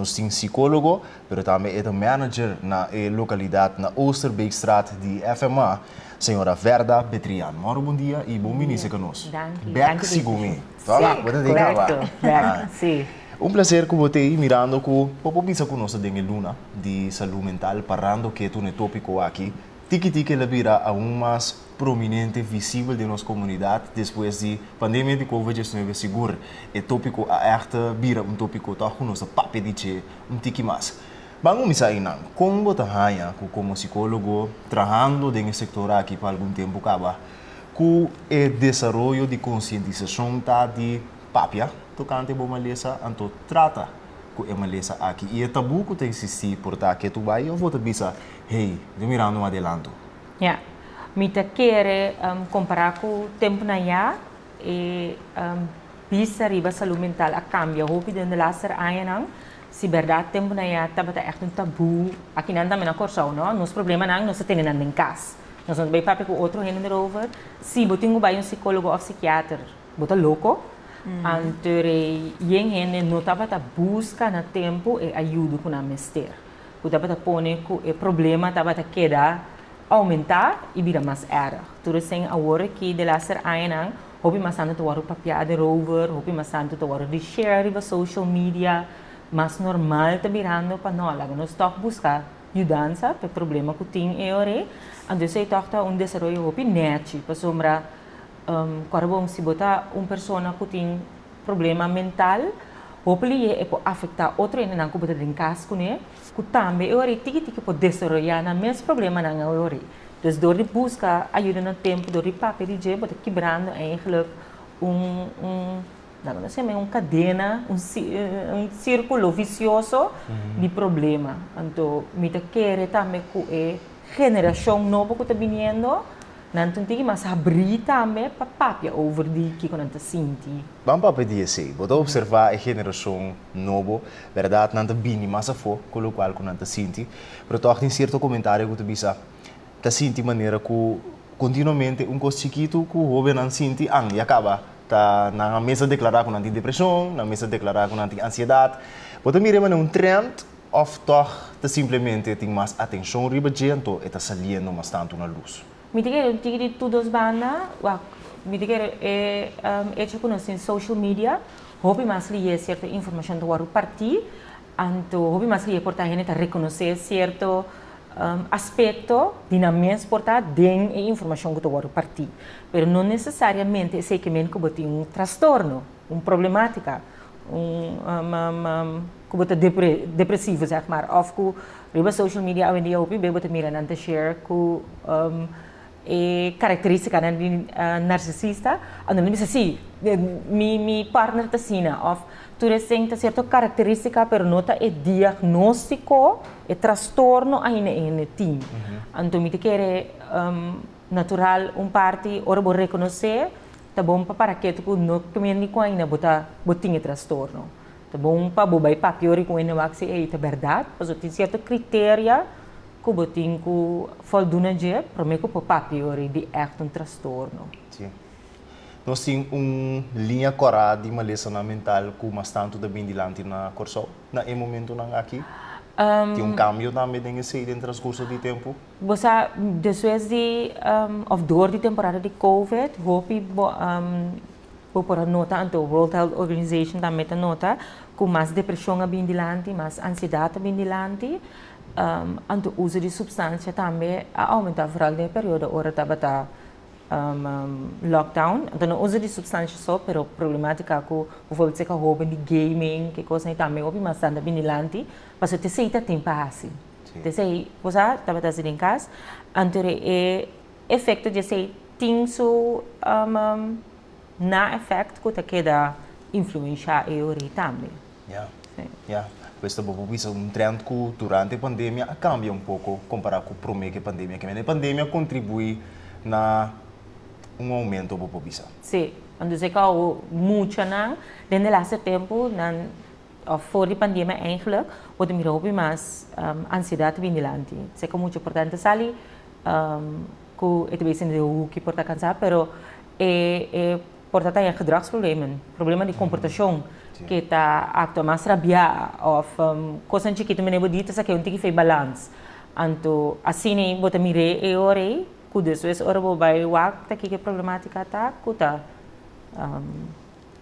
Nos tin psicologo, pero tambe e manager na e localidad na Oosterbeekstraat di FMA, señora Verda Betrian. Moro, bon dia y bon bini cu nos. Danki. Back segun mi. Si, correcto. Back, si. Un placer cu bo t'ey, mirando cu bo por bisa cu nos den luna di salud mental, parando cu e topico aki. Tiki tiki el a bira aun mas prominente, visibel den nos comunidad despues di pandemia di COVID-19. Sigur, e topico a echt bira un topico toch cu nos papia di dje un tiki mas. Ban cuminsa ey nan. Con bo ta haya cu como psicologo trahando den e sector aki pa algun tempo caba, cu e desaroyo di concientisacion ta di papia tocante bo malesa, anto trata cu e malesa aki y e tabu cu ta existi por ta cu tu bay of bo ta bisa, hey, di mirando un adelanto? Ja. Mi ta kere compara cu tempo nan ya e bista riba salud mental a cambia hopi den de laatste añanan. Si berdad, tempo nan ya tabata echt un tabu. Aki nan tambe na Corsou, no? Nos problemanan nos tene nan den cas. Nos no bay papia cu otro hende erover. Si bo tin cu bay un psicologo of psikiater, bo ta loco. Anto yen hende no tabata busca na tempo e ayudo cu nan mester. Cu tabata pone cu e problema tabata keda aumenta y bira mas erg. Tur esey awor cu de laatste añanan, hopi mas tanto ta wordo papia erover, hopi mas tanto ta wordo di share riba social media, mas normal ta birando pa no, laga nos toch busca yudansa pa problema cu tin e ora. Anto esey toch ta un desaroyo hopi nechi, pasobra ora bon, si bo ta un persona cu tin problema mental, hopefully e por afecta otro hendenan cu bo ta den cas cune, cu tambe e ora tiki tiki por desaroya nan mes problemanan e ora. Dus door di busca ayudo na tempo, door di papia di dje, bo ta kibrando eigenlijk un, no sé, un cadena, un circulo vicioso di problema. Anto, mi ta kere tambe cu e generacion nobo cu ta biniendo, nan tin mas habri tambe pa papia over di kico nan ta sinti. Ban papia di esey. Bo ta observa e generacion nobo, berdad, nan ta bini mas afo, cu locual cu nan ta sinti. Pero toch tin cierto comentario cu ta bisa, ta sinti manera cu continuamente un cos chikito cu hobennan sinti, an, ya caba, ta nan mes a declara cu nan tin depresion, nan mes a declara cu nan tin ansiedad. Bo ta mira un trend of toch ta simplemente tin mas atencion riba dje, anto e ta saliendo mas tanto na luz? Mi ta kere tiki di tur dos banda, wak, mi ta kere e hecho cu nos tin social media, hopi mas lihe cierto informacion ta wordo parti, anto hopi mas lihe por ta hende ta reconoce cierto aspecto di nan mes por ta den e informacion cu ta wordo parti. Pero no necesariamente esey ke cu bo tin un trastorno, un problematica, un cu bo ta depresivo, zeg maar, of cu riba social media awendia hopi be bo ta mira nan ta share cu e caracteristica nan di narcisista, anto nan bisa si, mi partner ta asina, of tur esey ta cierto caracteristica, pero no ta e diagnostico, e trastorno ainda e tin. Anto mi ta kere natural un parti ora bo reconoce, ta bon pa para keto cu no ke men cu ainda bo ta bo tin e trastorno. Ta bon pa bo bay papia ori cu hende wak si ey ta berdad, pasobra tin cierto criteria cu bo tin cu voldoen na dje, prome cu por papia ori di echt un trastorno. Si. Nos tin un liña cora di malesa mental cu mas tanto ta bin dilanti na Corsou, na e momentonan aki? Tin un cambio tambe den esey den transcurso di tempo? Bo sa, despues di of door di temporada di COVID, hopi bo por a nota, anto World Health Organization tambe ta nota, cu mas depresion a bin dilanti, mas ansiedad a bin dilanti, anto uso di substancia tambe a aumenta, vooral den periodo ora tabata lockdown. Anto no uso di substancia so, pero problematica cu bijvoorbeeld zeker hoben di gaming, cu cos tambe hopi mas a bin dilanti, pasobra esey ta tin pa haci. Esey, bo sa, tabata haci den cas, anto e efecto di esey tin su na effect cu ta keda influencia e ori tambe. Ja. Pues bo por bisa un trend cu durante e pandemia a cambia un poco compara cu prome cu e pandemia. Cu e pandemia a contribui na un aumento, bo por bisa. Si. Anto zeker muchanan, den de laatste tempo, nan, of voor di pandemia eigenlijk, wordt mira hopi mas ansiedad bin dilanti. Zeker mucho importante sali, cu e ta bezig den de hoek por ta cansa, pero e Por ta tin gedragsproblemen, problema di komportashon, ku ta aktua mas rabia òf kos chikitu manera bo di ta saka un tiki for di balans. Anto, asina bo ta mira e ora ei, ku despues ora bo bai wak ta kiko problemátika ta, ku ta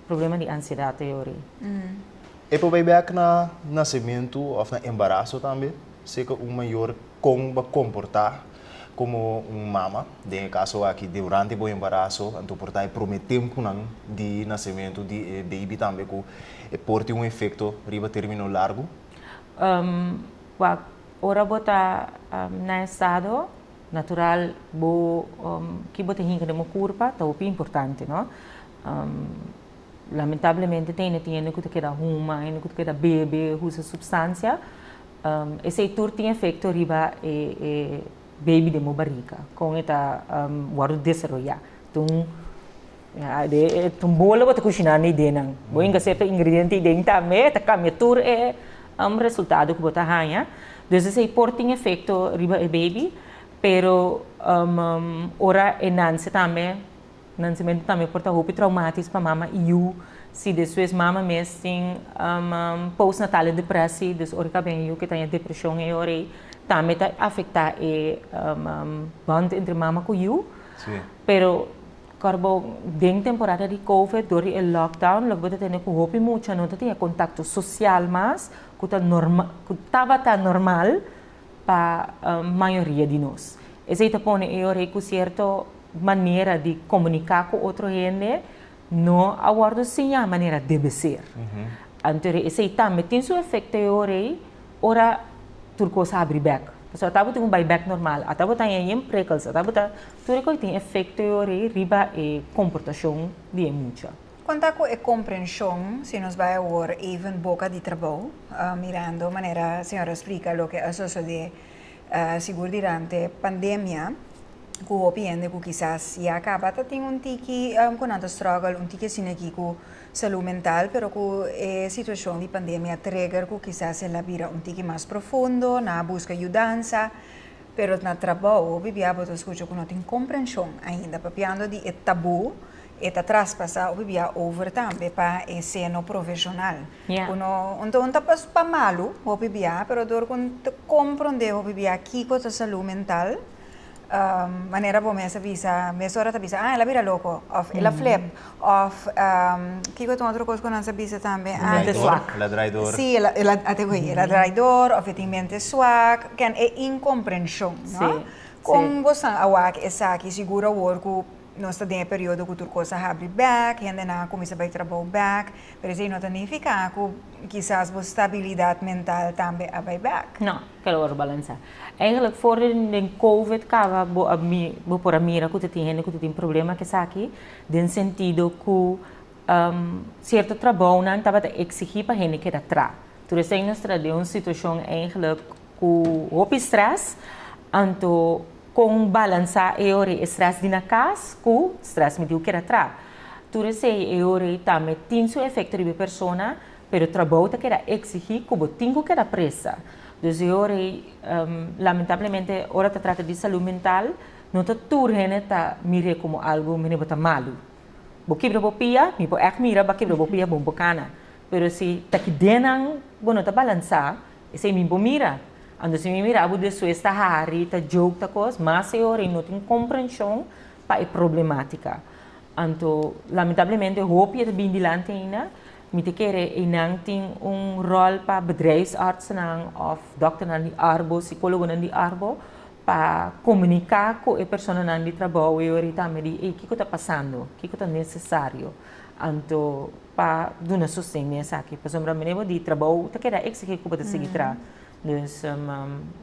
problema di ansiedat e ora ei. E por bai bèk na nasementu òf na embaraso tambe, sea un mayor kon ta komportá komo un mama, den kaso aki durante e embaraso, anto por ta promé tempu nan di nasementu di baby tambe ku por tin un efekto riba término largu. Wak, ora bo ta na estado natural, bo ku bo tin den kurpa ta hopi importante, no? Lamentablemente tin ku keda huma, tin ku keda bebe, usa supstansia. Esei tur tin efekto riba e baby den bo barika, kon e ta wòrdu desaroyá. Anto, ja, un bolo bo ta kushiná ni den. Bo hinka sierto ingrediente den tambe, ta kambia tur e resultado ku bo ta haña. Dus esei por tin efekto riba e baby, pero ora e nase tambe, nasementu tambe por ta hopi traumatisch pa mama i yu. Si despues mama mes tin postnatale depressie, dus ora ku bin yu ku tin depreshon e ora tambe ta afektá e band entre mama ku yu. Pero korbo den temporada di COVID, door e lockdown, lo bo tin ku hopi mucha no tin kontakto sosial mas, ku ta normal, ku tabata normal pa mayoria di nos. Esei ta pone e ora ku sierto manera di komuniká ku otro hende no a wòrdu siñá manera debe ser. Anto, esei tambe tin su efekto e ora ora tur kos habri bèk. So, tabata un bai bèk normal, tabata tin prikkels, tabata tur kos tin efekto e ora riba e komportashon di mucha. Konta ku e komprenshon, si nos bai awor even boka di trabou, mirando manera señora splika loke a sosodé sigur durante pandemia, ku hopi hende ku kisas ya kaba ta tin un tiki ku nan ta struggle un tiki asina aki ku salú mental, pero ku e situashon di pandemia trigger ku kisas el a bira un tiki mas profundo, nan a buska yudansa, pero na trabou hopi bia bo ta skucha ku no tin komprenshon ainda, papiando di e tabú e ta traspasá hopi bia over tambe pa e seno profeshonal. Uno, anto ta pa malu, hopi bia, pero dor ku komprondé hopi bia kiko ta salú mental, manera bo mes a bisa, mesora ta bisa, "Ah, el a bira loko," òf "El a flip," òf kiko ta otro kos ku nan sa bisa tambe? Ah, Mente zwak. El a draai door. Sí, el a draai door, òf e tin mente zwak, ken e inkomprenshon, no? Kon bo a wak esaki, sigur awor ku nos ta den periodo ku tur kos a habri bèk, hendenan a kuminsá bai trabou bèk, pero esei no ta nifiká ku kisas bo stabilidat mental tambe a bai bèk. No, keda wòrdu balansá. Eigenlijk voor de COVID kaba bo a mi bo por a mira ku tin hende ku tin problema ku esaki, den sentido ku sierto trabounan tabata eksigí pa hende keda traha. Tur esei nos ta den un situashon eigenlijk ku hopi stress, anto kon balansá e ora e stress di na kas ku stress mi tin ku keda traha. Tur esei e ora tambe tin su efekto riba e persona, pero trabou ta keda eksigí ku bo tin ku keda presta. Dus e ora lamentablemente ora ta trata di salú mental, no ta tur hende ta mir'é komo algu manera bo ta malu. Bo kibra bo pia, mi por echt mira bo kibra bo pia bon bo kana. Pero si ta kidenan bo no ta balansá, esei mi bo mira. Anto si mi mira bo despues ta hari, ta joke ta kos, mas e ora no tin komprenshon pa e problemátika. Anto lamentablemente hopi ta bin dilanti ainda, mi ta kere einan tin un ròl pa bedrijfsartsen òf dòkternan di arbo, psikólogonan di arbo, pa komuniká ku e personanan di trabou e ora tambe di ei kiko ta pasando, kiko ta nesesario. Anto pa duna sosten esaki. Pasobra manera di trabou ta keda eksigí ku bo ta sigui traha. Dus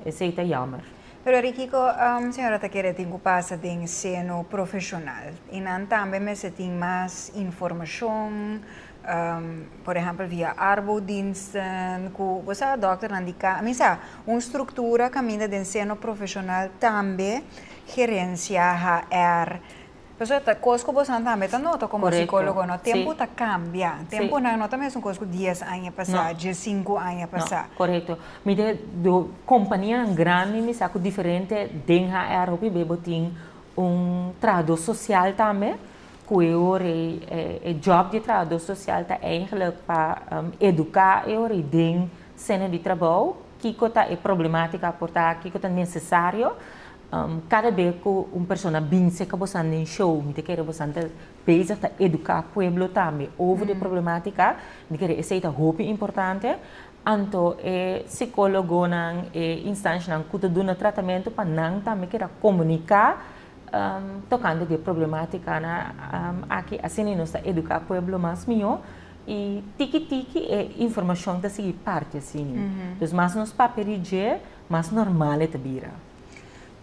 esei ta jammer. Pero Rikiko, señora ta kere tin ku pasa den seno profeshonal. I nan tambe mester tin mas informashon, por ehèmpel via arbodiensten, ku bo sa dòkternan di kas, mi sa, un struktura kaminda den seno profeshonal tambe gerensia, HR. Pasobra ta kos ku boso tambe ta nota komo psikólogo, no? Tempu ta kambia. Tempunan no ta mesun kos ku 10 aña pasá, 15 aña pasá. No, korekto. Mi de do kompanianan grandi mi sa ku diferente den HR hopi be bo tin un trahadó sosial tambe. Ku e ora e job di trahadó sosial ta eigenlijk pa eduká e ora den seno di trabou kiko ta e problemátika por ta, kiko ta nesesario. Kada bes ku un persona bin serka bosan den show, mi ta kere bosan ta bezig ta eduká pueblo tambe over di e problemátika. Mi kere esei ta hopi importante. Anto e sikólogonan, e instanshanan ku ta duna tratamentu pa nan tambe keda komuniká tokante di e problemátikanan aki. Asina nos ta eduká pueblo mas mihó i tiki tiki e informashon ta sigui parti asina. Dus mas nos papia di dje, mas normal e ta bira.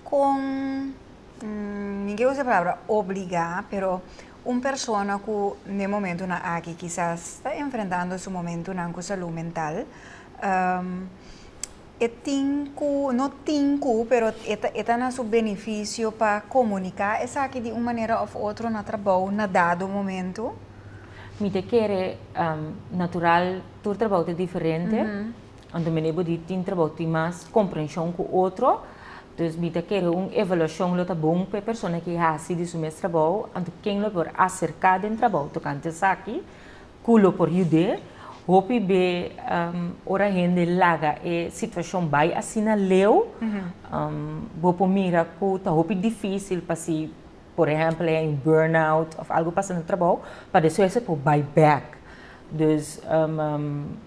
Kon, mi ke usa e palabra obligá, pero un persona ku n'e momentunan aki kisas ta enfrentando su momentunan ku salú mental, e tin ku, no tin ku, pero e ta e ta na su benefisio pa komuniká esaki di un manera òf otro na trabou na dado momento? Mi ta kere, natural tur trabou ta diferente. Anto mene bo di tin trabou tin mas komprenshon ku otro, dus mi ta kere un evaluashon lo ta bon pa e persona ki hasi di su mes trabou, anto ken lo por aserká den trabou tokante esaki ku lo por yud'é. Hopi be ora hende laga e situashon bai asina leu, bo por mira ku ta hopi difísil pa si por ehèmpel e un burnout òf algu pasa na trabou, pa despues e por bai bèk. Dus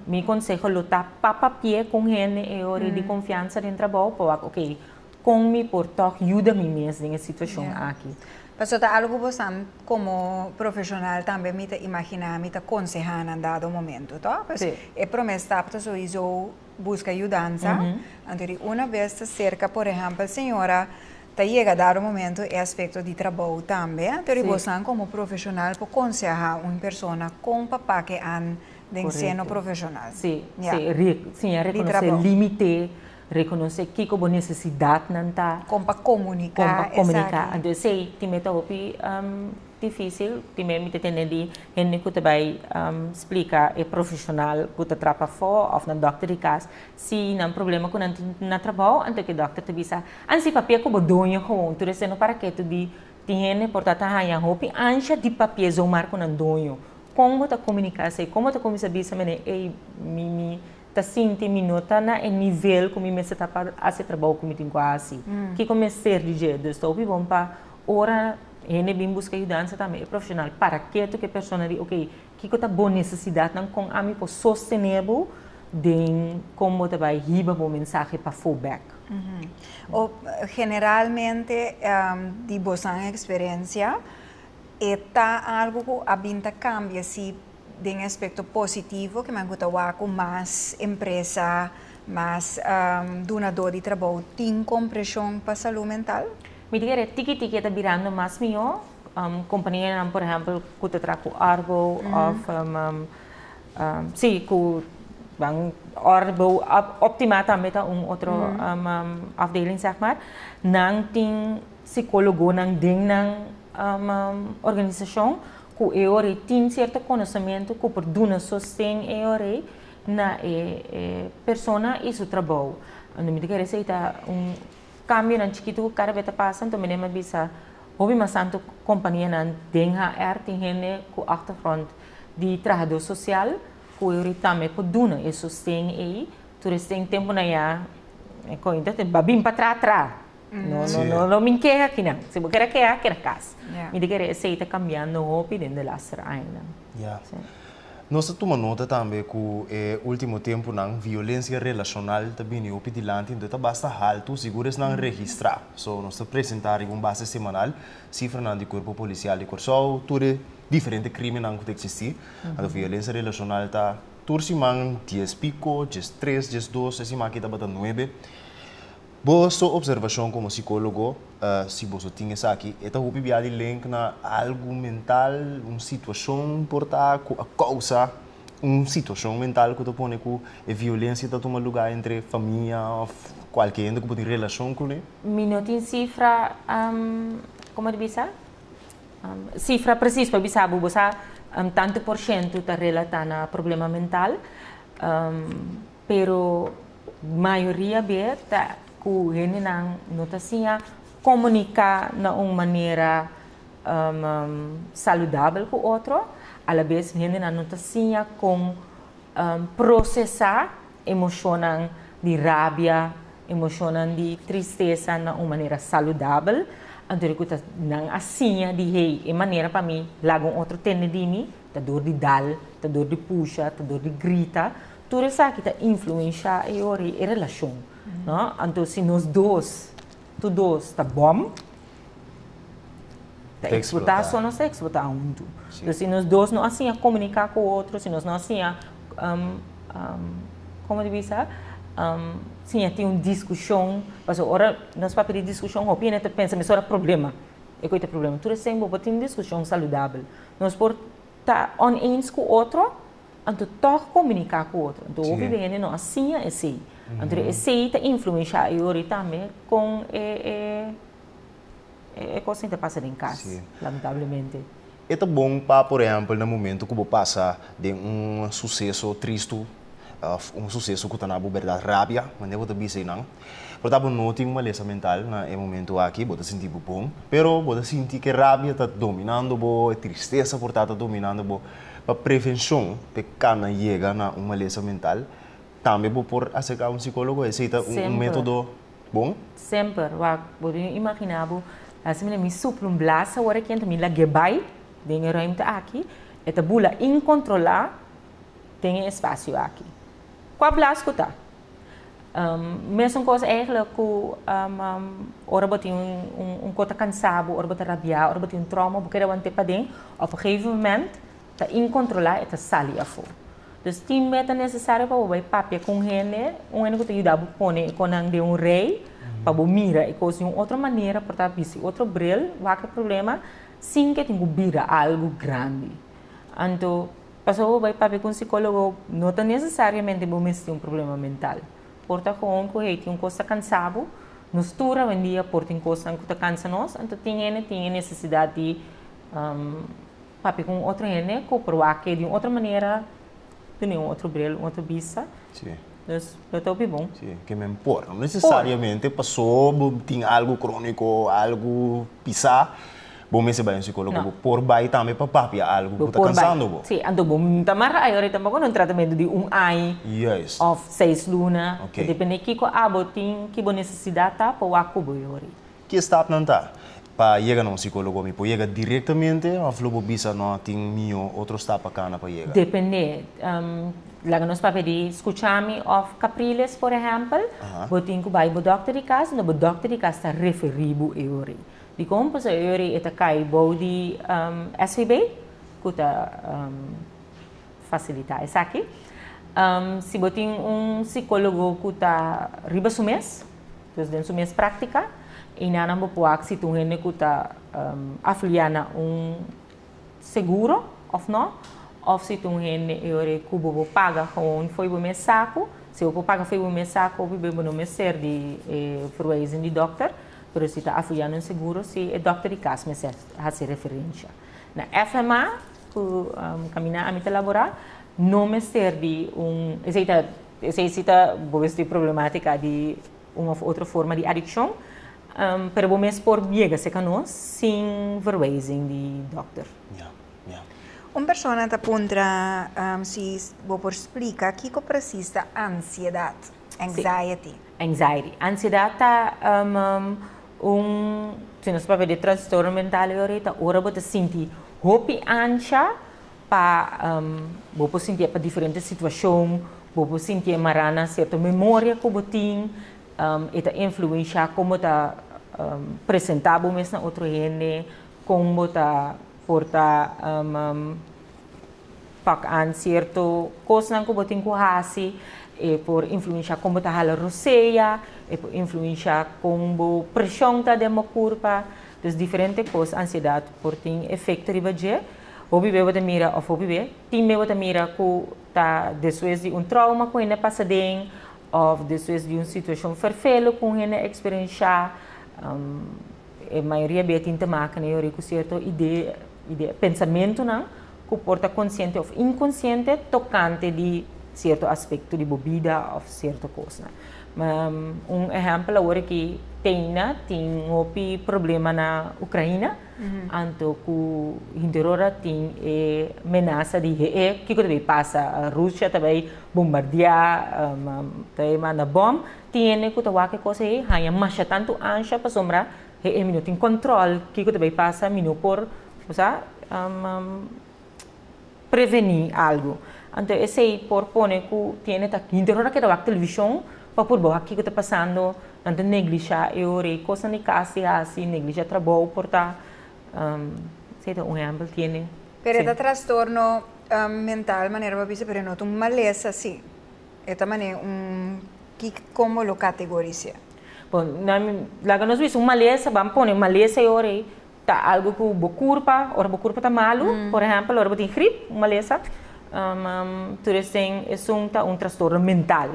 mi konseho lo ta pa papia ku un hende e ora di konfiansa den trabou pa wak oke kon mi por tòg yuda mi mes den e situashon aki. Pasobra ta algu ku bo san komo profeshonal tambe mi ta imaginá mi ta konsehá nan dado momento tò? Pues e promé stap ta souiso buska yudansa, anto di una bes ta serka por ehèmpel señora Ta yega dado momento e aspecto di trabou tambe, anto di bosnan como profesional por conseha un persona con pa pake an den seno profesional. Sí, sí, siña reconoce limite, reconoce kico bo necesidadnan ta. Con pa comunica esaki. Con pa comunica, anto esey tin meta hopi Difícil, primer mi ta tende di hende ku ta bai splika e profeshonal ku ta traha pafó òf nan dòkter di kas si nan problema ku nan tin na trabou, anto ku e dòkter ta bisa, Ansi papia ku bo doño gewoon, tur esei no para ketu di tin hende por ta ta haña hopi ansha di papia zomaar ku nan doño. Kon bo ta komuniká esei? Kon bo ta kuminsá bisa mene, ey, mi mi ta sinti mi no ta na e nivel ku mi mester ta pa hasi e trabou ku mi tin ku hasi? Kiko mester di dje? Dus ta hopi bon pa ora Hende bin buska yudansa tambe e profesional para ketu ku e persona di ok kiko ta bo nesesidatnan kon ami por sostene bo den kon bo ta bai hiba bo mensahe pafó bek. O generalmente di bosan eksperensia e ta algu ku a bin ta kambia si den aspekto positivo ke men ku ta wak ku mas empresa mas dunadó di trabou tin kompreshon pa salú mental? Mi ta kere tiki tiki e ta birando mas mihó. Kompanianan por ehèmpel ku ta traha ku Arbo òf sí ku ban Arbo Optima tambe ta un otro afdeling sèg mar. Nan tin sikólogonan den nan organisashon ku e ora ei tin sierto konosementu ku por duna sosten e ora ei na e persona i su trabou. Anto mi ta kere esei ta un Kambionan chikitu ku kada bes ta pasa, anto meneer mi a bisa, hopi mas tantu kompanianan den HR tin hende ku achtergrond di trahadó sosial ku e tambe por duna e sosten ei. Tur esten tempunan ya e koin ta ba bin pa traha traha. No no no no bin keha akinan. Si bo kere keha, keda kas. Mi ta kere esei ta kambiando hopi den de laster añanan. Nos ta tuma nota tambe ku e último tempunan violensia relashonal ta bini hopi dilanti, enton ta basta haltu, sigur esnan registrá. So nos ta presentá riba un base semanal sifranan di Kuerpo Polisial di Kòrsou, tur e diferente krímennan ku ta eksistí. Anto violensia relashonal ta tur siman dies piko, 13, 12, e siman aki tabata nuebe. Boso observashon komo sikólogo, si boso tin esaki, e ta hopi bia di link na algu mental, un situashon por ta ku a kousa un situashon mental ku ta pone ku e violensia ta tuma lugá entre famia òf kualke hende ku bo tin relashon kuné? Mi no tin sifra, komo di bisa? Sifra presis pa bisa bo, bo sa tantu por shentu ta relatá na problema mental. Pero mayoria be ta ku hendenan no ta siña komuniká na un manera Saludabel ku otro, alabes hendenan no ta siña kon prosesá emoshonnan di rabia, emoshonnan di tristesa na un manera saludabel. Anto di ku ta nan a siña di hey, e manera pa mi laga un otro tende di mi ta dor di dal, ta dor di pusha, ta dor di grita. Tur esaki ta influenshá e ora e relashon, no? Anto si nos dos, tur dos ta bòm, ta eksplotá, so nos ta eksplotá huntu. Entonces si nos dos no a siña komuniká ku otro, si nos no a siña, komo di bisa, siña tin un diskushon, pasobra ora nos papia di diskushon hopi hende ta pensa mesora problema, e koe ta problema. Tur esei bo por tin un diskushon saludabel. Nos por ta oneens ku otro, anto tòg komuniká ku otro. Anto hopi hende no a siña esei. Anto esei ta influenshá e ora tambe kon e. E kos ta pasa den kas, lamentablemente. E ta bon pa, por ehèmpel, na momentu ku bo pasa den un suseso tristu òf un suseso ku ta na bo bèrdat rabia, manera bo ta bisa einan. Por ta bo no tin un malesa mental na e momentu aki, bo ta sinti bo bon, pero bo ta sinti ku e rabia ta dominando bo, e tristesa por ta ta dominando bo. Pa prevenshon p'e kana yega na un malesa mental, tambe bo por aserká un sikólogo. Esei ta un método. Bon? Semper, wak, bo tin imagina bo, hasi mi mi supla un blas awor aki, anto mi lag'é bai den e ruimte aki, e ta bula incontrolá den e espacio aki. Kua blas ku ta? Mesun kos eigenlijk ku ora bo tin un kos ta kansa bo, ora bo ta rabiá, ora bo tin un trauma, bo kere want'é paden, op een gegeven moment ta incontrolá, e ta sali afó. Dus tin meta necesario pa bo bai papia cu un hende, un hende cu ta yuda bo pone e conan den un rij, pa bo mira e cos di un otro manera, por ta bisti otro bril, wak e problema, sin ke tin cu bira algo grandi. Anto, pasobra bo bai papia cu un psicologo, no ta necesariamente bo mester un problema mental. Por ta gewoon cu hey, tin un cos ta cansa bo, nos tur awendia por tin cosnan cu ta cansa nos, anto tin hende tin e necesidad di Papia ku un otro hende ku por wak di un otro manera, tene un otro bril, un otro bista. Sí. Dus lo ta hopi bon. Sí, ke men por. No nesesariamente paso bo tin algu króniko, algu pisá, bo mester bai un sikólogo. No. Bo por bai tambe pa papia algu Bo ku ta por bai. kansando bo. Sí, anto bo no ta mara ayora tampoko na un tratamentu di un aña Juist. òf seis luna. Oké. Ta depende kiko abo tin, ki bo nesesidat ta pa wak ku bo yori. Ki stapnan ta pa yega na un sikólogo? Mi por yega direktamente òf lo bo bisa no tin mihó otro stap pa kana pa yega? Dependé. Laga nos papia di Skuchami òf Capriles por ehèmpel, bo tin ku bai bo dòkter di kas, enton bo dòkter di kas ta referí bo e ora ei. Dikon? Pasobra e ora ei e ta kai bou di SVB ku ta fasilitá esaki. Si bo tin un sikólogo ku ta riba su mes, Dus den su mes práktika, einanan bo por wak si ta un hende ku ta afiliá na un seguro òf nò, òf si ta un hende e ora ku bo por paga gewoon fo'i bo mes saku. Si bo por paga fo'i bo mes saku, hopi bes bo no mester di e verwijzing di dòkter, pero si ta afiliá na un seguro si e dòkter di kas mester hasi referensha. Na FMA, ku kaminda ami ta laborá, no mester di un, esei ta. Esei si ta bo mes tin problematica di un of otro forma di adiccion, pero bo mes por yega cerca nos sin verwijzing di dokter. Ja, ja. Un persona ta puntra si bo por splica kico precies ta ansiedad, anxiety. Si, anxiety. Ansiedad ta un, si nos papia di trastorno mental ahorita, ora bo ta sinti hopi ansha, Pa bo por sintié pa diferente situashon, bo por sintié mará na sierto memoria ku bo tin, e ta influenshá kon bo ta presentá bo mes na otro hende, kon bo ta por ta pak aan sierto kosnan ku bo tin ku hasi, e por influenshá kon bo ta hala rosea, e por influenshá kon bo preshon ta den bo kurpa. Dus diferente kos ansiedat por tin efekto riba dje. Hopi be bo ta mira of hopi be tin be bo ta mira ku ta despues di un trauma ku hende pasa den of despues di un situashon ferfelu ku un hende a eksperenshá. E mayoria be tin te maka na yori ku sierto idea, idea, pensamentunan ku por ta konsiente of inkonsiente tokante di sierto aspekto di bo bida of sierto kosnan. Un ehèmpel awor aki. Teina tin hopi problema na Ukraina, anto ku henter ora tin e menasa di e kiko ta bay pasa, Rusia ta bay bombardia, ta bay manda bom, tin hende ku ta wak e kos ei haña masha tantu ansha pasobra e mi no tin control kiko ta bay pasa, mi no por bo sa prevení algu. Anto esei por pone ku tin hende ta henter ora keda wak televishon pa purba wak kiko ta pasando, nan ta neglisha e ora ei kosnan di kas di hasi, neglisha trabou por ta, esei ta un ehèmpel tiene. Pero e ta trastorno mental manera bo a bisa, pero e no ta un malesa si. E ta manera un, ki komo lo kategoris'é? Bon, nan laga nos bisa un malesa, ban pone malesa e ora ei ta algu ku bo kurpa, ora bo kurpa ta malu, por ehèmpel ora bo tin grip, un malesa, tur esei esun ta un trastorno mental.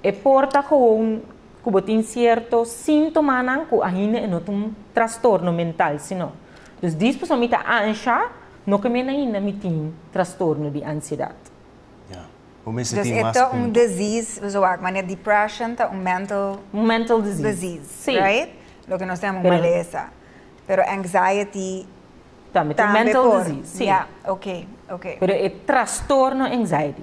E por ta gewoon ku bo tin sierto síntomanan ku ainda e no ta un trastorno mental sino. Dus dis pasobra mi ta ansha, no ke men ainda mi tin trastorno di ansiedat. Ya. Bo mester Dus tin e mas ta un punto. disease, bo wak manera depression ta un mental Un mental disease. disease, Sí. right? Loke nos ta yama un Pero malesa. Pero anxiety Tambe ta un tambe mental por. disease, sí. Ya, ok, ok. Pero e trastorno anxiety.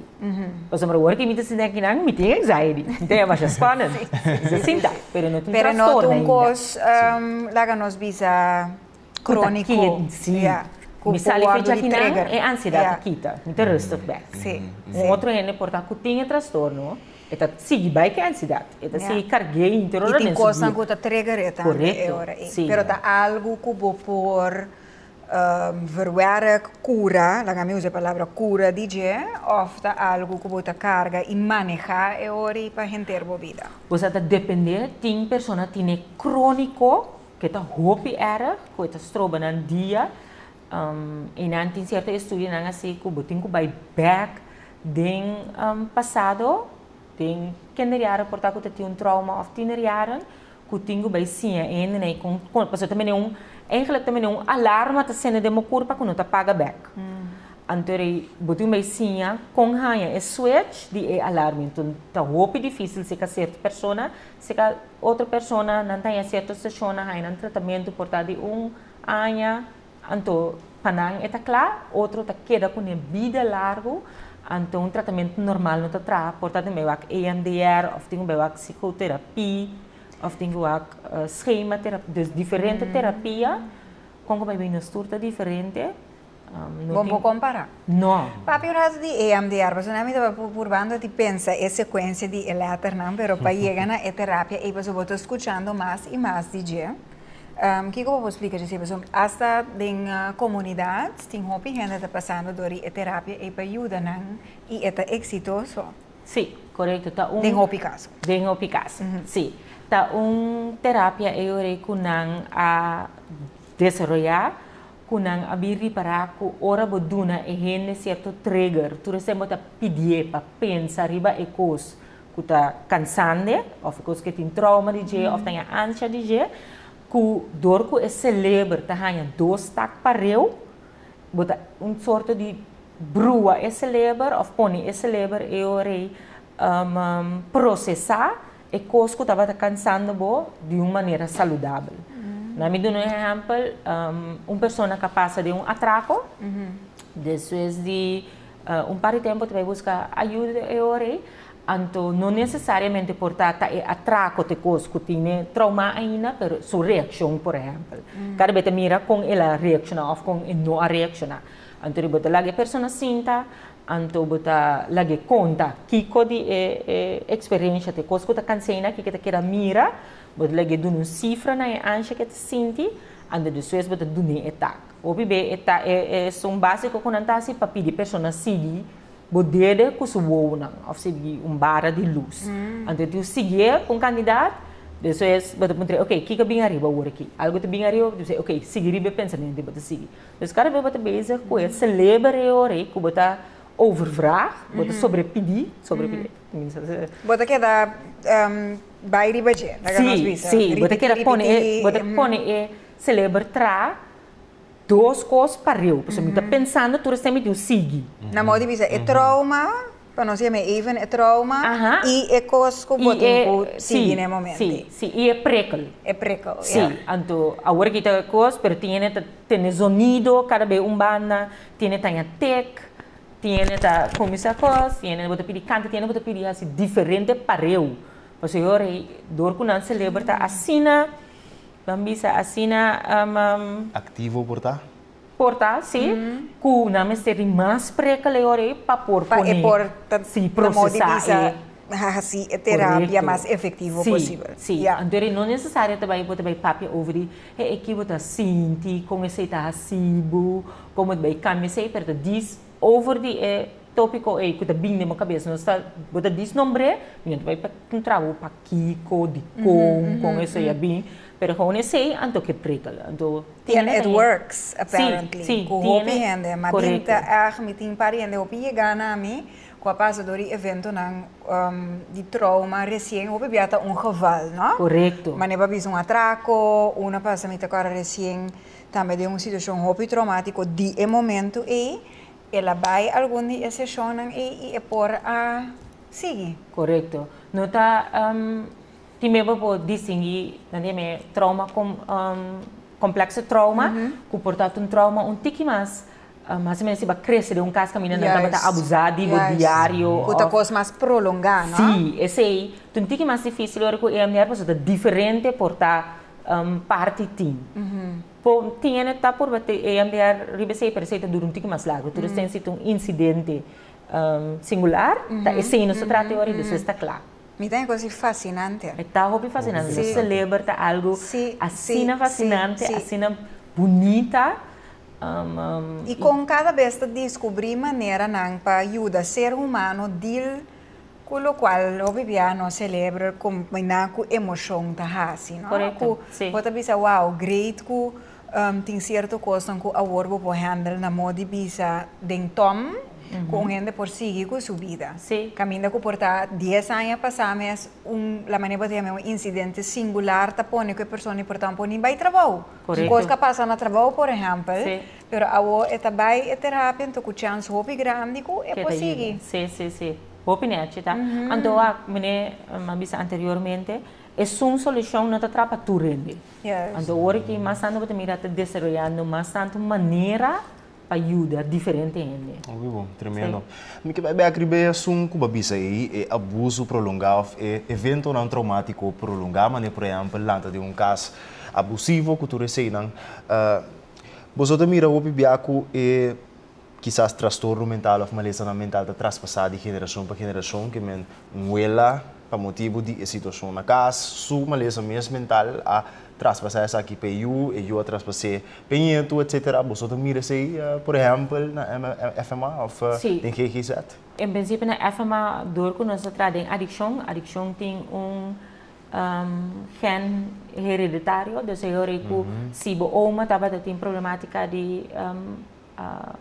Pasobra awor ki mi ta sinti akinan, mi tin anxiety. Mi ta masha spannend. Mi ta sinta, pero no tin Pero no ta trastorno un ainda. kos, laga nos bisa, Ku ta króniko. ked, sí. Ya, ku Mi por sali wòrdu fecha di akinan, trigger. e ansiedad ta Ya. kita. Mi ta rustig bek. Sí, Un sí. otro hende por ta ku tin e trastorno, E ta sigui bai ku e ansiedad. E ta sigui karg'é inter ora I tin den su kosnan bida. ku ta trigger e tambe e Korekto, ora ei. sí. Pero ta algu ku bo por verwerk, kura, laga mi usa e palabra kura di dje, òf ta algu ku bo ta karga i manehá e ora ei pa henter bo bida? Bo sa ta dependé, tin persona tine króniko ku e ta hopi erg, ku e ta stroba nan dia, I nan tin sierto estudionan asi ku bo tin ku bai bèk den pasado, den kinderjaren por ta ku ta tin un trauma òf tienerjaren, ku tin ku bai siña e hendenan ei kon pasobra ta mene un eigenlijk ta mene un alarma ta sende den bo kurpa ku no ta paga bèk. Anto rei bo tin bai siña kon haña e switch di e alarma. Enton ta hopi difísil si ka sierto persona, si ka otro persona nan ta haña sierto seshonnan haña nan tratamentu por ta di un aña, anto pa nan e ta kla, otro ta keda kuné bida largu, anto un tratamentu normal no ta traha, por ta tin bai wak EMDR òf tin ku bai wak psikoterapie òf tin ku wak schematerapie, dus diferente terapia, kon ku bai bin nos tur ta diferente. No Bo por kompará? No. Papia un rato di EMDR, pasobra mi tabata purbando di pensa e sekuensia di e lèternan, pero pa yega na e terapia ei pasobra bo ta skuchando mas i mas di dje. Kiko bo por splika dje pasobra asta den komunidat tin hopi hende ta pasando dor di e terapia ei pa yuda nan i e ta eksitoso. Sí, korekto. Ta un. Den hopi kaso. Den hopi kaso, sí. Ta un terapia ei ora ku nan a desaroyá ku nan a bin ripará ku ora bo duna e hende sierto trigger, tur esei bo ta pidié pa pensa riba e kos ku ta kansande òf e kos ku e tin trauma di dje òf ta haña ansha di dje, ku dor ku e seleber ta haña dos tak pareu, bo ta un sorto di brua e seleber òf pone e seleber e ora ei prosesá e kos ku tabata kansando bo di un manera saludabel. Na mi duna un ehèmpel, un persona ku a pasa den un atrako, despues di Un par di tempu ta bai buska ayuda e ora ei, anto no nesesariamente por ta ta e atrako ta e kos ku tine traumá ainda, pero su reakshon por ehèmpel. Kada bes ta mira kon el a reakshoná òf kon e no a reakshoná. Anto bo ta laga e persona sinta, anto bo ta lag'é konta kiko di e e eksperensha ta e kos ku ta kans'é kiko ta keda mira, bo ta lag'é duna un sifra na e ansha ku e ta sinti, anto despues bo ta dun'é e tak. Hopi be e ta e esun básiko ku nan ta hasi pa pidi persona sigui bo dede ku su wowonan òf sigui un bara di lus. Anto e tin siguié ku un kandidat, despues bo ta puntra e, oke, kiko a bin ariba awor aki? Algu ta bin ariba, bo ta bisa, oke, sigui riba e pensamentu i bo ta sigui. Dus kada bes bo ta bezig ku e seleber e ora ei ku bo ta overvraag, bo ta sobrepidí, sobrepidí, Bo ta keda bai riba dje, laga nos bisa. Sí, sí, bo ta keda pone e, bo ta pone e seleber tra dos kos pareu, pasobra mi ta pensando tur esei mi tin sigui. Na modo di bisa e trauma. Pa nos yama even e trauma i e kos ku bo tin ku sigui na e momento. Si, si, i e prikkel. E prikkel, ya. Si, anto awor aki ta e kos, pero tin hende ta tene zonido kada be un banda, tin hende ta haña tek, tin hende ta kuminsá kos, tin hende bo ta pidi kanta, tin hende bo ta pidi hasi diferente pareu. Pasobra e ora ei dor ku nan selebre ta asina, ban bisa asina. Aktivo por ta? Por ta, sí, ku nan mester di mas prikkel e ora ei pa por Pa e pone, por ta sí, na modo di prosesá bisa e. hasi e terapia Korekto. Mas efektivo Sí, posibel. sí. Ya. Anto e no nesesario ta bai bo ta bai papia over di, hey, e ki bo ta sinti, kon esei ta hasi bo, kon bo ta bai kambia esei, pero ta dis over di e tópiko ei ku ta bin den bo kabes. Nos ta, bo ta dis nombr'é, mi no ta bai pa puntra bo pakiko, dikon, kon esei a bin, pero gewoon esei anto ke prikkel. Anto And it works, apparently. Sí, sí. Ku hopi hende. Ma tin ta erg, mi tin par hende hopi yega na mi ku a pasa dor di eventonan di trauma resien. Hopi bia ta un geval, no? Korekto. Manera pa bisa un atrako, un a pasa mi ta kòrda resien tambe den un situashon hopi traumatiko di e momento ei. El a bai algun di e seshonnan ei i e por a sigui. Korekto. No ta Tin beba por distinguí nan di me trauma com complexo trauma cu por ta un trauma un tiki mas mas o menos si bo a crece den un cas caminda nan tabata abusa di bo diario Cu ta cos mas prolonga, no? Sí, esey ta un tiki mas dificil ora cu EMDR pasobra ta diferente por ta parti tin. Por tin hende ta purba EMDR riba esey pero esey ta dura un tiki mas largo. Tur esey si ta un incidente singular ta esey nos ta trata e ora y despues ta cla. Mi ta e cos fascinante. E ta hopi fascinante. Nos celebra ta algo asina fascinante, asina bunita. Y con cada bes ta descubri maneranan pa yuda ser humano deal cu locual hopi bia nos celebra combina cu emocion ta haci, no? Correcto, Cu si. bo ta bisa wow, great cu tin cierto cosnan cu awor bo por handle na modo di bisa den tom cu un hende por sigui cu su bida. Caminda cu por ta 10 aña pasa mes un la manera bo ta yama un incidente singular ta pone cu e persona por ta un por ni bay trabou. Un cos cu a pasa na trabou por ehempel, pero awor e ta bay e terapia anto cu chance hopi grandi cu e por sigui. Si, si, si. Hopi nechi ta. Anto wak, mene a bisa anteriormente, esun solucion no ta trapa tur hende. Anto ora ki mas tantu bo ta mira ta desaroyando mas tantu manera pa yuda diferente hende. Hopi bon, tremendo. Mi ke bai bek riba e asun ku bo a bisa ei, e abuso prolongá òf e eventonan traumatiko prolongá, manera por ehèmpel lanta den un kas abusivo ku tur eseinan. Boso ta mira hopi bia ku e kisas trastorno mental òf malesanan mental ta traspasá di generashon pa generashon, ke men un wela pa motibu di e situashon na kas, su malesa mes mental a traspasá esaki pa e yu, e yu a traspas'é pa e ñetu, etsetera. Boso ta mira esei, por ehèmpel, na FMA òf den GGZ? En prinsipio na FMA, dor ku nos ta traha den adikshon, adikshon tin un gen hereditario, dus e ora ku si bo oma tabata tin problematika di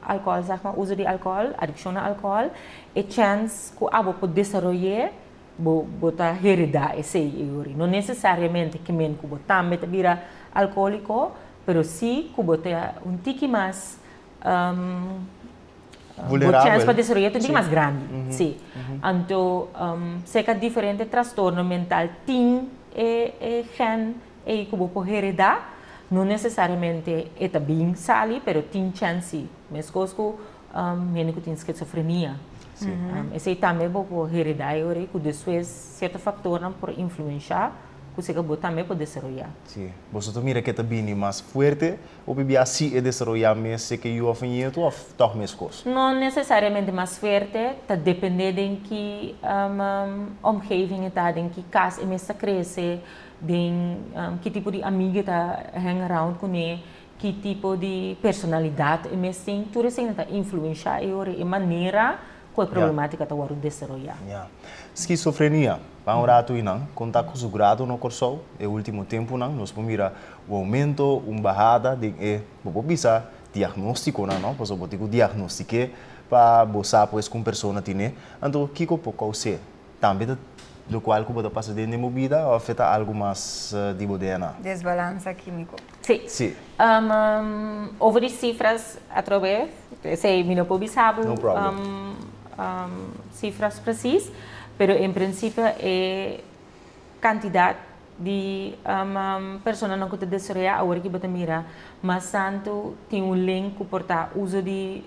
alcohol, zeg maar, uso di alcohol, adiccion na alcohol, e chance cu abo por desaroy'é, bo, bo ta hereda esey e ori. No necesariamente ke men cu bo tambe ta bira alcoholico, pero si cu bo ta un tiki mas, bo chance pa desaroy'é ta un tiki mas grandi. Si. Anto, seca diferente trastorno mental tin e, e gen Ey ku bo por heredá, no nesesariamente e ta bin sali, pero tin chèns si. Meskos ku hende ku tin skizofrenia. Esei tambe bo por heredá e ora ei ku despues sierto faktornan por influenshá ku seka bo tambe por desaroyá. Sí. Boso ta mira ke ta bini mas fuerte hopi bia si e desaroyá mes seke yu òf nietu òf tòg meskos? No nesesariamente mas fuerte, ta dependé den ki omgeving e ta, den ki kas e mes ta krese. Den ki tipo di amiga e ta hang around kuné, ki tipo di personalidat e mes tin, tur esei nan ta influenshá e ora e manera ku e problematika ta wòrdu desaroyá. Ya. Skizofrenia, pa un ratu einan, kon ta ku su grado na Kòrsou e último tempunan? Nos por mira un oumento, un bahada den e, bo por bisa, diagnóstikonan, no? Pasobra bo tin ku diagnostiké pa bo sa pues ku un persona tine. Anto kiko por kous'é? Tambe ta locual cu bo ta pasa den den bo bida of e ta algo mas di bo DNA? Desbalansa quimico. Sí. Sí. Over di cifras atrobe, esey mi no por bisa bo. No problem. cifras precies, pero en principio e cantidad di persona cu ta desaroya awor cu bo ta mira mas tanto tin un link cu por ta uso di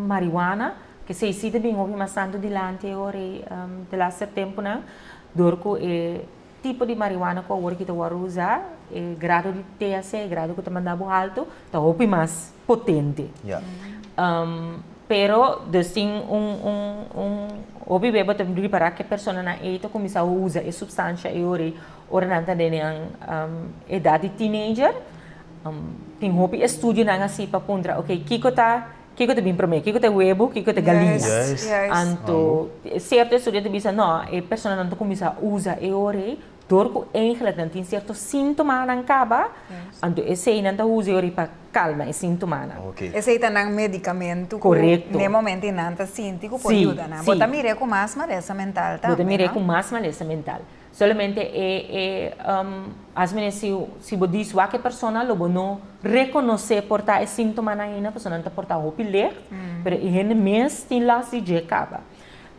marihuana, cu esey ta bin hopi mas tanto dilanti awor de laatste tempo nan, door cu e tipo di marihuana cu awor cu ta usa, e grado di THC, grado cu ta manda halto, ta hopi mas potente. Pero dus tin un hopi bes bo ta ripara cu e persona nan ey ta cuminsa usa e substancia e ora ora nan ta den edad di teenager. Tin hopi estudio nan asina pa puntra, ok, kiko ta bin prome, kiko ta webo, kiko ta galiña? Anto, cierto estudio ta bisa, no, e persona nan ta cuminsa usa e ora door cu eigenlijk nan tin cierto sintoma nan caba, anto esey nan ta usa e ora pa calma e sintoma nan. Esey ta nan medicamento. Correcto. Na momento nan ta sinti cu por yuda nan. Bo ta mira cu mas malesa mental tambe. Bo ta mira cu mas malesa mental. Solamente e as si bo diz cu persona lo bo no reconoce por ta e sintoma nan ainda, persona ta por ta hopi licht, pero e hende mes tin last di dje caba.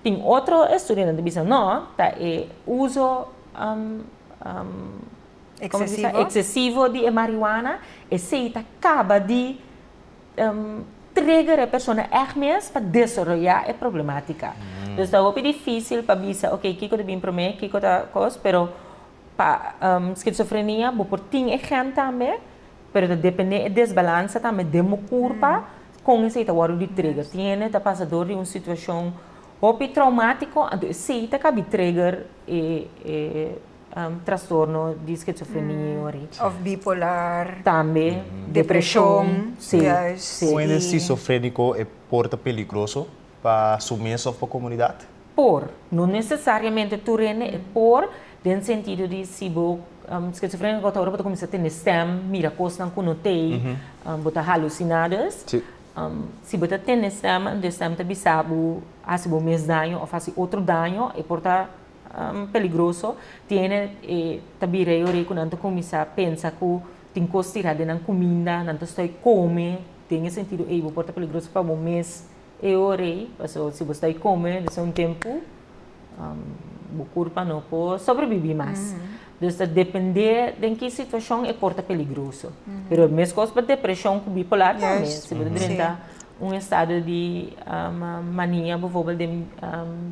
Tin otro estudio nan ta bisa no, ta e uso con bisa? Excesivo. Excesivo di marihuana, esey ta caba di trigger e persona echt mes pa desaroya e problematica. Dus ta hopi dificil pa bisa, ok, kiko ta bin prome, kiko ta cos, pero pa schizofrenia, bo por tin e gen tambe, pero ta depende e desbalansa tambe den bo curpa, cu esey ta wordo di trigger. Tin ta pasa door di un situacion hopi traumatico, anto esey ta caba trigger e trastorno di schizofrenia. Of bipolar. Tambe, depresion. Si, si. Un esquizofrenico e por ta peligroso pa su mes of pa comunidad? Por, no necesariamente tur hende e por, den sentido di si bo schizofrenico ta ora bo cuminsa tende stem, mira cosnan cu no tin, bo ta halucina dus. Si bo ta tende stem, de stem ta bisa bo haci bo mes daño of haci otro daño, e por ta peligroso. Tin ta bira ora cu nan ta cuminsa pensa cu tin cos tira den nan cuminda, nan ta stop come, den sentido e bo por ta peligroso pa bo mes e ora, paso si bo stop come, dus un tempo bo curpa no por sobrevivi mas. Dus ta depende di ki situacion e por ta peligroso. Pero mes cos pa depresion cu bipolar tambe. Si bo drenta un estado di mania, bijvoorbeeld di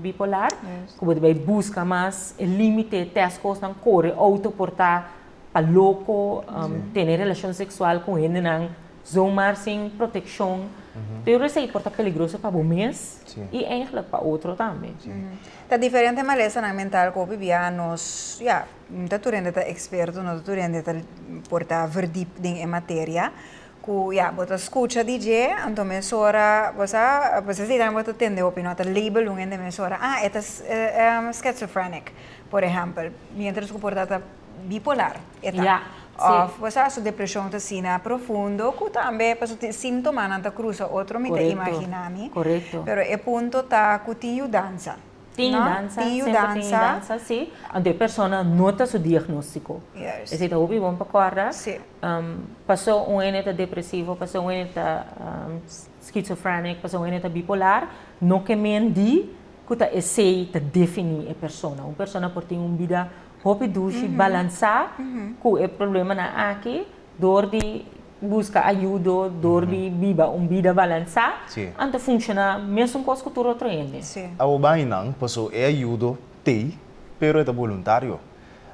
bipolar, cu bo bay busca mas limite, test cos nan core auto por ta pa loco, tene relacion sexual cu hende nan zomaar sin proteccion. Pero esey por ta peligroso pa bo mes y eigenlijk pa otro tambe. Ta diferente malesa nan mental cu bia nos, ja, ta tur hende ta experto, no tur hende ta por ta verdiep den e materia. Cu ja, bo ta scucha di dje, anto mesora, bo sa, bo sa si bo ta tende hopi, no ta label un hende mesora, ah, e ta schizophrenic, por ehempel, mientras cu por ta bipolar, e ta. Of, bo sa, su depresion ta asina profundo, cu tambe, paso sintoma nan ta cruza otro, mi ta imagina mi. Pero e punto ta cu tin yudansa. Tin No? yudansa, Tin semper tin yudansa. Yudansa, si. Anto e persona no ta su diagnostico. Esey ta hopi bon pa corda. Paso un hende ta depresivo, paso un hende ta schizophrenic, paso un hende ta bipolar, no kiermen di cu ta esey ta defini e persona. Un persona por tin un bida hopi dushi, balansa, cu e problema nan aki, door di busca ayudo, door di biba un bida balansa, anto funciona mesun cos cu tur otro hende. Awo bai nan, paso e ayudo t'ey, pero e ta voluntario.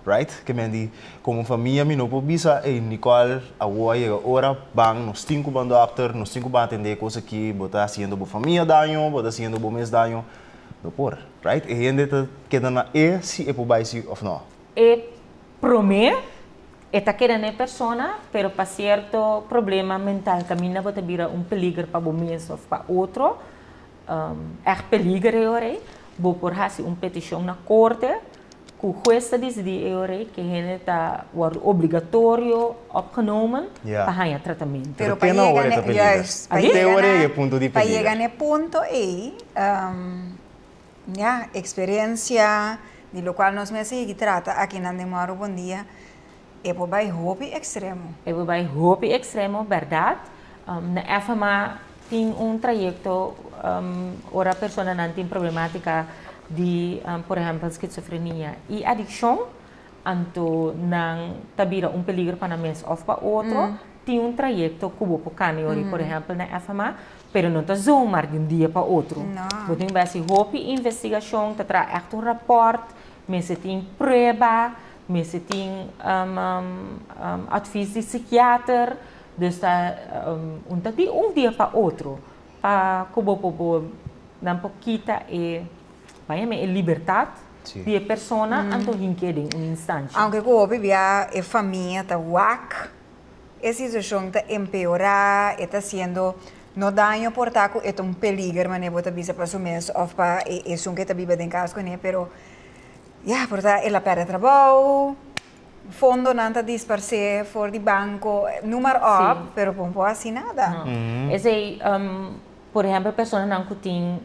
Right? Kiermen di, como famia mi no por bisa, "Hey Nicole, awo a yega ora, ban, nos tin cu ban dokter, nos tin cu ban atende cos aki, bo ta haciendo bo famia daño, bo ta haciendo bo mes daño." No por, right? E hende ta keda na e si e por bai si of no. E prome, e ta keda na e persona, pero pa cierto problema mental, caminda bo ta bira un peliger pa bo mes of pa otro, echt peliger e ora, bo por haci un peticion na corte, cu hues ta dicidi e ora cu hende ta wordt obligatorio opgenomen pa haya tratamento. Pero Pero pa te na yega ora ta peliger. Juist, pa Abi? Te yega ora na e punto di pa peliger. yega na punto ey, ja, experiencia, di locual nos mes a trata aki na Demoro Bon Dia, e por bay hopi extremo. E por bay hopi extremo, berdad. Na FMA Tin un trayekto ora personanan tin problemátika di, por ehèmpel, skizofrenia i adikshon, anto nan ta bira un peligro pa nan mes òf pa otro. Tin un trayekto ku bo por kani ori, por ehèmpel, na FMA, pero no ta zomaar di un dia pa otro. Bo tin ku hasi hopi investigashon, ta traha ègt un rapòrt, mester tin prueba, mester tin advis di sikiater. Dus ta un ta di un dia pa otro pa ku bo por bo nan por kita e vaya me e libertat di e persona anto hink'é den un instansha. Aunke ku hopi bia e famia ta wak e situashon ta empeorá, e ta hasiendo no daño por ta ku e ta un peliger manera bo ta bisa pa su mes òf pa e esun ke ta biba den kas kuné pero ya por ta el a pèrdè trabou. Fondonan ta disparsé for di banko, noem maar op, pero bo no por hasi nada. No. Esei, por ehèmpel, personanan ku tin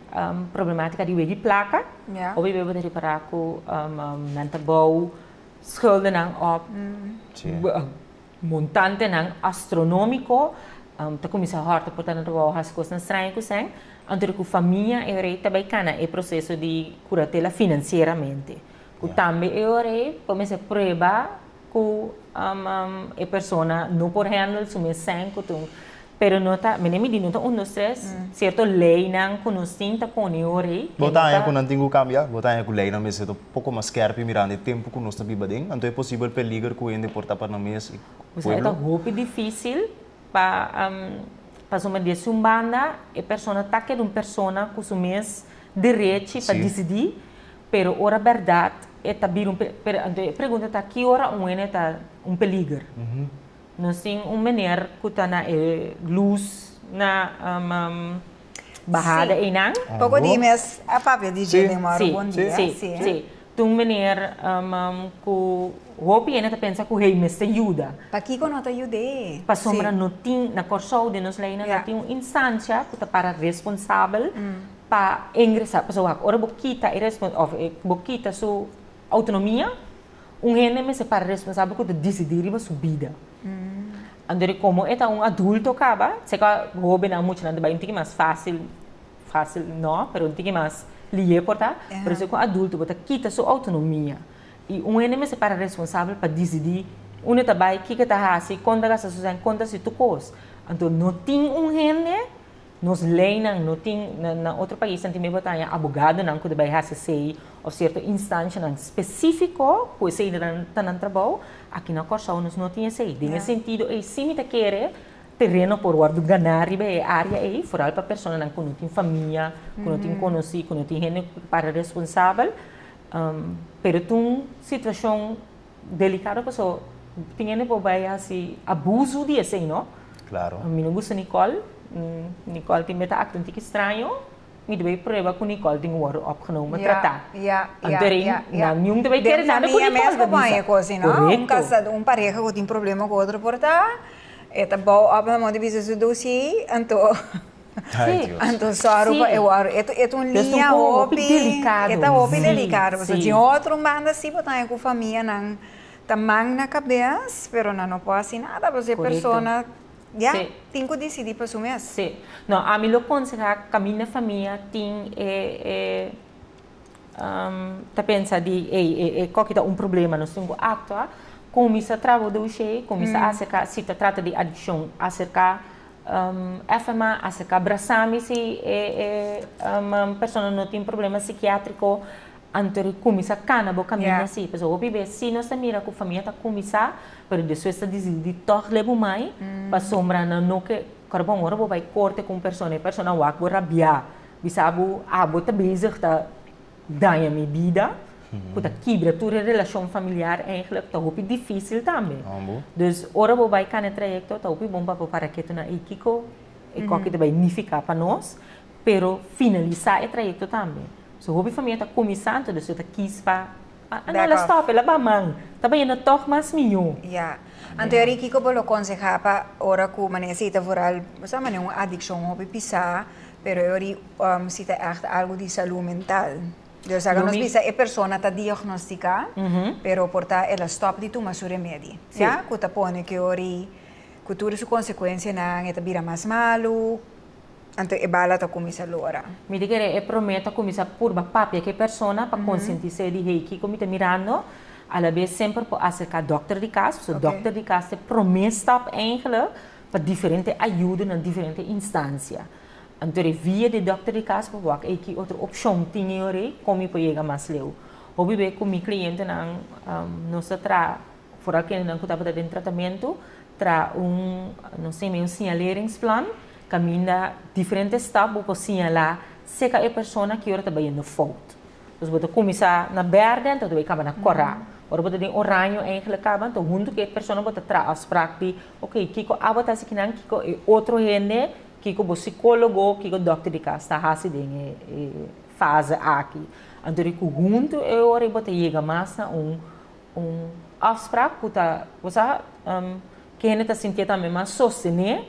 problematika di wegi plaka, hopi bes bo ta ripará ku nan ta bou skuldennan òf montantenan astronómiko, ta kuminsá hòrta por ta nan ta bou hasi kosnan straño ku esei. Anto ku famia e ora ei ta bai kana e proseso di kuratela finansieramente. Ku tambe e ora ei por mester prueba ku e persona no por handle su mes sèn ku tin. Pero no ta, mene mi di no ta un dos tres, sierto leinan ku nos tin ta pone e ora ei. Bo ta haña ku nan tin ku kambia? Bo ta haña ku leinan mester ta poko mas skèrpi mirando e tempu ku nos ta biba den? Anto e posibel peliger ku hende por ta pa nan mes i pueblo? E ta hopi difísil pa pasobra di esun banda e persona ta keda un persona ku su mes derechi pa disidí. Pero ora berdad e ta bira un pero anto e pregunta ta ki ora un hende ta un peliger? Nos tin un meneer cu ta na e luz na bahada eynan. Poco di mes a papia di dje den moro bon dia. Si, si. Ta un meneer cu hopi hende ta pensa cu hey mester yuda. Pakico no ta yud'é? Pasobra no tin, na Corsou den nos leynan no tin un instancia cu ta para responsabel Pa ingresá, pasobra wak, ora bo kita e respon òf bo kita su outonomia, un hende mester para responsabel ku ta disidí riba su bida. Anto di komo e ta un adulto kaba, seka hóbennan, muchanan ta bai un tiki mas fásil, fásil no, pero un tiki mas lié por ta, pero si ku un adulto bo ta kita su outonomia i un hende mester para responsabel pa disidí unda e ta bai, kiko e ta hasi, kon ta gasta su sèn, kon ta hasi tur kos. Anto no tin un hende. Nos leynan no tin, na otro paisnan tin bo ta haña abogadonan ku ta bai hasi esei òf sierto instanshanan spesífiko ku esei ta nan trabou. Aki na Kòrsou nos no tin esei. Den e sentido ei sí mi ta kere tereno por wòrdu ganá riba e área ei, foral pa personanan ku no tin famia, ku no tin konosí, ku no tin hende ku para responsabel. Pero ta un situashon delikado pasobra tin hende por bai hasi abuso di esei, no? Claro. Mi no gusta Nicole. Nicole tin meta acto un tiki straño. Mi ta bay prueba cu Nicole tin cu wordo opgenomen, trata. Anto rin, nan niun ta bay kere nada cu Nicole ta bisa. Correcto. Un casa, un pareha cu tin problema cu otro por ta, e ta bou op na modo di bisa su dossier, anto anto sòru pa e wòrdu. E ta un liña hopi, e ta hopi delicado. Pasobra tin otro banda si bo ta haña cu famianan Ta man na kabes, pero nan no por hasi nada, pasobra e persona ya tin ku disidí pa su mes. Sí. No, ami lo konsehá kaminda famia tin e e ta pensa di ey e koki ta un problema, nos tin ku aktua, kuminsá traha doshé, kuminsá aserká, si ta trata di adikshon, aserká FMA, aserká Brasami si e e persona no tin problema sikiátriko. Anto di cuminsa cana bo caminda si, pasobra hopi bes si nos ta mira cu famia ta cuminsa, pero despues ta dicidi tog leba un mai, pasobra nan no ke, ora bon ora bo bay corte cu un persona, e persona wak bo rabia, bisa bo abo ta bezig ta daña mi bida, cu ta kibra tur e relacion familiar eigenlijk, ta hopi dificil tambe. Dus ora bo bay cana e trayecto ta hopi bon pa bo para ketu na ey kico e koki ta bay nifica pa nos, pero finalisa e trayecto tambe. So hopi famia ta kuminsá anto despues ta kis pa ah no la stòp e la ba man ta bayendo tòg mas mihó. Ya. Anto Eric kiko bo lo konsehá pa ora ku manera si ta vooral bo sa manera un adikshon hopi pisá pero e ora si ta ègt algu di salú mental. Dus aga nos bisa e persona ta diagnostiká pero por ta el a stòp di tuma su remedi. Ya ku ta pone ku e ora ku tur su konsekuensianan e ta bira mas malu. Anto e bala ta kuminsá lora. Mi ta kere e promé ta kuminsá purba papia ku e persona pa konsientis'é di hey kiko mi ta mirando. Alabes semper por aserká dòkter di kas, pasobra dòkter di kas ta e promé stap eigenlijk pa diferente ayudo na diferente instansia. Anto e via di dòkter di kas por wak ey ki otro opshon tin e ora ey kon mi por yega mas leu. Hopi be ku mi klientenan nos ta traha, foral kendenan ku tabata den tratamentu, traha un nos ta yama un siñaleringsplan kaminda diferente stap bo por siñalá seka e persona ki ora ta bayendo fout. Dus bo ta kuminsá na bèrdè anto ta bai kaba na kòrá. Ora bo ta den oraño eigenlijk kaba anto huntu ku e persona bo ta traha afsprak di ok kiko abo ta hasi kinan kiko e otro hende kiko bo sikólogo kiko dòkter di kas ta hasi den e fase aki. Anto di ku huntu e ora bo ta yega mas na un un afsprak ku ta bo sa ku hende ta sintié tambe mas sostené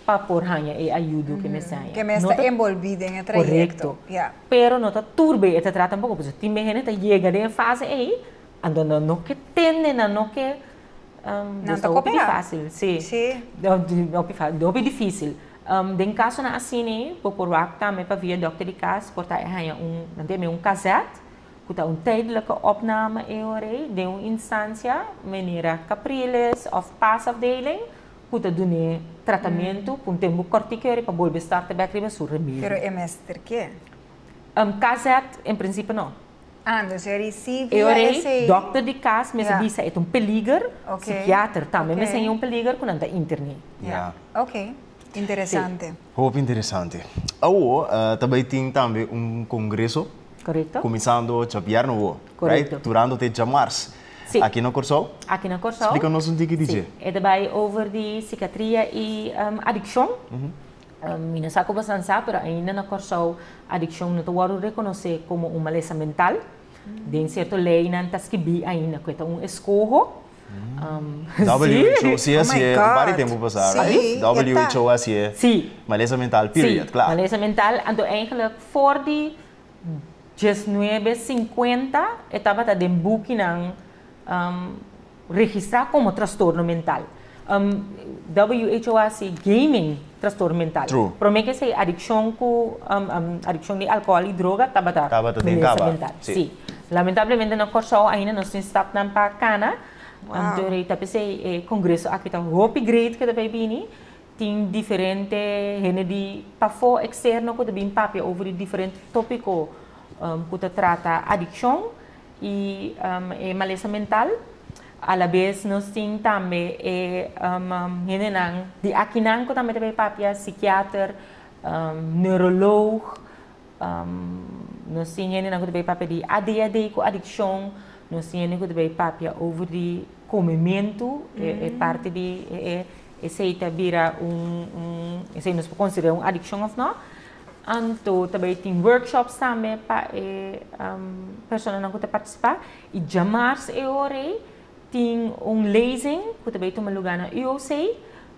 pa por haña e ayudo ku e mester haña. Ku e mester ta enbolbí den e trayekto. Korekto. Pero no ta tur be e ta trata tampoko pasobra tin be hende ta yega den e fase ei anto nan no ke tende nan no ke Nan ta hopi difásil si hopi difísil. Den kasonan asina bo por wak tambe pa via dòkter di kas por ta e haña un nan ta yama un kazèt ku ta un tijdelijke opname e ora ei den un instansia manera Capriles òf Paasafdeling ku ta dun'é tratamentu pa un tempu kòrtiku ora pa bolbe starta bèk riba su remedi. Pero e mester ke? KZ en prinsipio no. Ah, dus e risibi E ora ei esei. dòkter di kas mester bisa e ta un peliger, sikiater tambe mester haña un peliger ku nan ta intern'é. Ya, ok. Interesante. Hopi interesante. Awo ta bai tin tambe un kongreso. Korekto. Kuminsando djabièrnè awo, right? Korekto. Durando te djamars. Sí. Aki na Kòrsou. Aki na Kòrsou. Splika nos un tiki di dje. Sí. E ta bai over di sikiatria i adikshon. Mi no sa ku boso sa, pero ainda na Kòrsou adikshon no ta wòrdu rekonosé komo un malesa mental. Den sierto leinan ta skibí ainda ku e ta un eskoho. WHO sí hasié un par di tempu pasá, right? WHO hasié malesa mental, period, kla. Sí, malesa mental. Anto eigenlijk for di 1950 e tabata den bukinan registrá komo trastorno mental. WHO a hasi gaming trastorno mental. True. Promé ke esei adikshon ku adikshon di alkohòl i droga tabata Tabata den malesa kaba, mental. si. Sí. Lamentablemente na Kòrsou ainda nos tin stapnan pa kana. Wow. Anto rei ta p'esei e kongreso aki ta hopi great ku ta bai bini. Tin diferente hende di pafó eksterno ku ta bin papia over di diferente tópiko ku ta trata adikshon i e malesa mental. Alabes nos tin tambe e hendenan di akinan ku tambe ta bai papia, sikiater, neuroloog, nos tin hendenan ku ta bai papia di ADHD ku adikshon, nos tin hende ku ta bai papia over di komementu, e parti di esei ta bira un, esei nos por konsiderá un adikshon òf no. Anto ta bai tin workshops tambe pa e personanan ku ta partisipá. I djamars e ora ei tin un lezing ku ta bai tuma lugá na UOC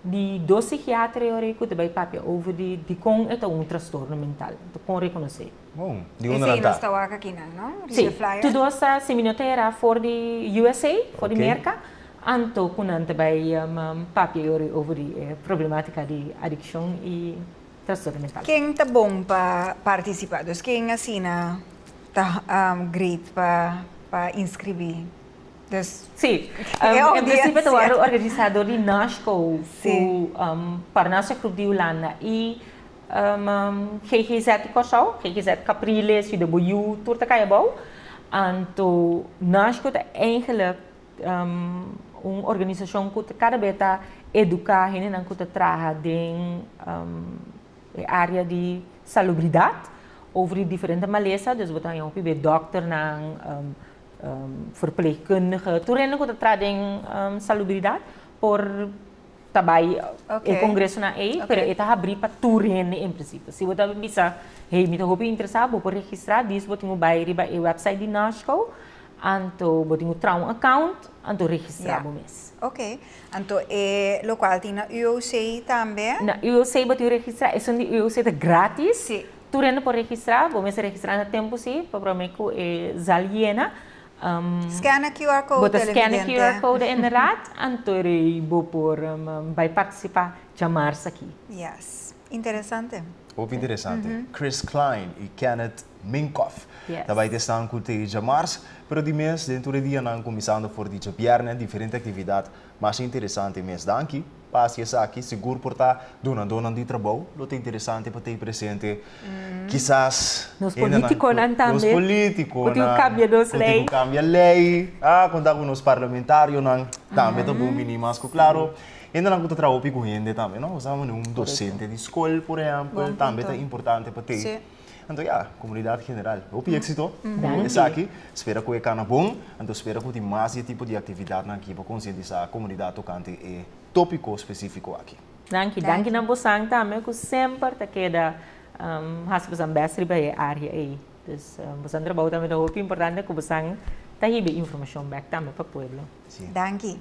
di dos sikiater e ora ei ku ta bai papia over di dikon e ta un trastorno mental, anto kon rekonosé. Bon, di unda nan Esei ta? nos ta wak akinan, no? Riba Sí, e flyer. tur dos ta si mi no ta era for di USA, for di Oké. Merka, anto ku nan ta bai papia e ora ei over di e problematika di adikshon i trastorno mental. Ken ta bon pa partisipá? Dus ken asina ta great pa pa inskribí? Dus Sí, e en prinsipio ta audiencia. wòrdu organisá dor di NASHCO Sí. ku Parnassia Groep di Hulanda i GGZ di Kòrsou, GGZ Capriles, UWU, tur ta kai abou. Anto NASHCO ta eigenlijk un organisashon ku ta kada bes ta eduká hendenan ku ta traha den e área di salubridat over di diferente malesa. Dus bo ta haña hopi be dòkternan, verpleegkundige, tur hende ku ta traha den salubridat por ta bai e kongresonan ei, pero e ta habrí pa tur hende en prinsipio. Si bo ta bisa, hey, mi ta hopi interesá, bo por registrá, dis bo tin ku bai riba e wèpsait di NASHCO, anto bo tin ku traha un account, anto registrá bo mes. Ok. Anto e lokual tin na UOC tambe? Na UOC bo tin ku registrá, esun di UOC ta grátis. Sí. Tur hende por registrá, bo mester registrá na tempu sí, pa promé ku e zal yena. Scan e QR code Bo ta scan e televidente. QR code inderdaad, anto rei bo por bai participa djamars aki. Yes. Interesante. Hopi interesante. Chris Klein y Kenneth Minkoff. Yes. Ta bay ta cu te diamars, pero di mes, den e dianan cuminsando for di diabierna, diferente actividad, mas interesante mes. Danki. Pasi esaki, sigur por ta duna di trabou, lo ta interesante pa ta presente. Kisas Nos politiconan tambe. Nos politico Cu tin cambia nos ley. Cambia ley. Ah, conta cu nos parlamentarionan tambe ta bon mini mas cu claro. Ainda nan cu ta traha cu hende tambe, no? Usamos un docente di scol, por ehempel, Bon tambe punto. ta importante pa tin. Anto, ja, comunidad general. Hopi exito. Danki. Esaki, spera cu e cana bon, anto spera cu tin mas tipo di actividad aki pa concientisa e comunidad tocante e topico specifico aki. Danki, danki na boso tambe, cu semper ta keda hasi boso best riba e area ey. Dus boso trabou tambe ta hopi importante cu boso ta hiba informacion back tambe pa pueblo. Danki.